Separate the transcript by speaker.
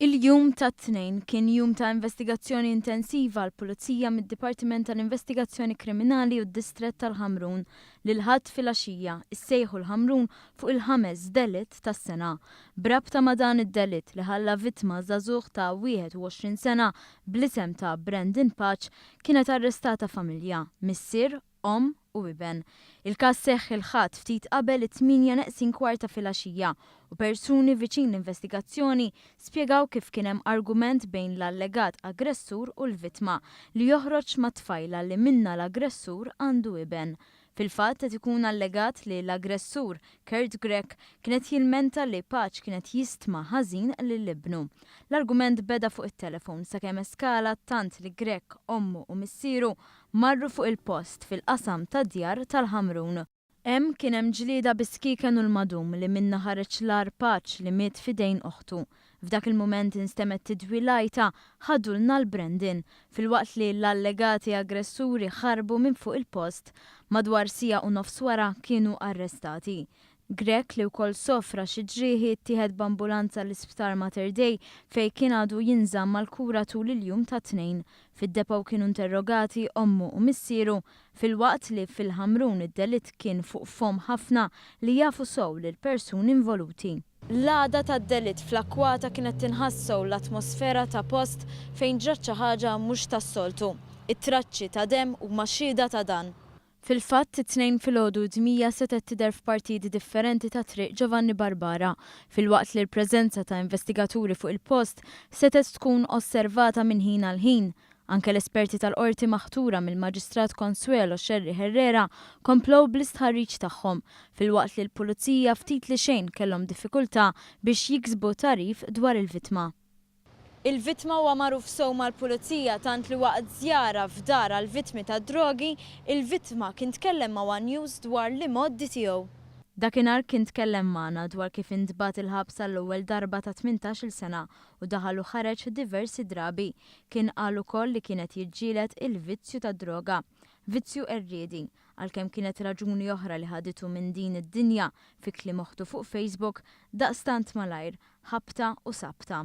Speaker 1: Il-jum tat-Tnejn kien jum ta' investigazzjoni intensiva għall-Pulizija mid-Dipartiment tal-Investigazzjoni Kriminali u d-Distrett tal-Ħamrun li l-Ħadd filgħaxija issejħu l-Ħamrun fuq il-ħames delitt tas-sena. B'rabta ma' dan id-delitt li ħalla vittma żagħżugħ ta' 21 sena bl-isem ta' Brandon Pace kienet arrestata familja, missier, omm u iben. Il-każ seħħ il-Ħadd ftit qabel it-tmienja neqsin kwart ta' filgħaxija u persuni viċin l-investigazzjoni spjegaw kif kien hemm argument bejn l-allegat aggressur u l-vittma li joħroġ ma' tfajla li minnha l-aggressur għandu iben. Fil-fatt qed ikun allegat li l-aggressur, Kurt Grech, kien qed jilmenta li Pace kien qed jistma ħażin lil ibnu. L-argument beda fuq it-telefon sakemm eskala tant li Grech, ommu u missieru marru fuq il-post fil-qasam tad-djar tal-Ħamrun. Hemm kien hemm ġlieda bis-skieken u l-madum li minnha ħareġ l-agħar Paċ li miet f'idejn oħtu. F'dak il-mument instemgħet tidwi l-għajta Ħadulna 'l Brandon, filwaqt li l-allegati aggressuri ħarbu minn fuq il-post. Madwar siegħa u nofs wara kienu arrestati. Grech, li wkoll sofra xi ġrieħi, ttieħed b'ambulanza l-Isptar Mater Dei fejn kien għadu jinżamm għall-kura tul il-jum tat-Tnejn. Fid-depot kienu interrogati ommu u missieru, filwaqt li fil-Ħamrun id-delitt kien fuq fomm ħafna li jafu sew lill-persuni involuti. L-għada tad-delitt fl-akkwata kienet tinħass sew l-atmosfera ta' post fejn ġrat xi ħaġa mhux tas-soltu. It-traċċi ta' demm huma xhieda ta' dan. Fil-fatt, it-Tnejn filgħodu d-dmija setgħet tidher f'partijiet differenti ta' Triq Giovanni Barbara, filwaqt li l-preżenza ta' investigaturi fuq il-post setgħet tkun osservata minn ħin għal ħin. Anke l-esperti tal-Qorti maħtura mill-Maġistrat Consuelo Scerri Herrera komplew bl-istħarriġ tagħhom, filwaqt li l-Pulizija ftit li xejn kellhom diffikultà biex jiksbu tagħrif dwar il-vittma. Il-vittma huwa magħruf sew mal-Pulizija tant li waqt żjara f'dar għall-vittmi tad-drogi, il-vittma kien tkellem ma' one News dwar l-imgħoddi tiegħu. Dakinhar kien tkellem magħna dwar kif intbagħat il-ħabs għall-ewwel darba ta' 18-il sena u daħal u ħareġ diversi drabi. Kien qal ukoll li kien qed jiġġieled il-vizzju tad-droga. Vizzju qerriedi. Għalkemm kienet raġuni oħra li ħaditu minn din id-dinja, fi kliem oħtu fuq Facebook, daqstant malajr, ħabta u sabta.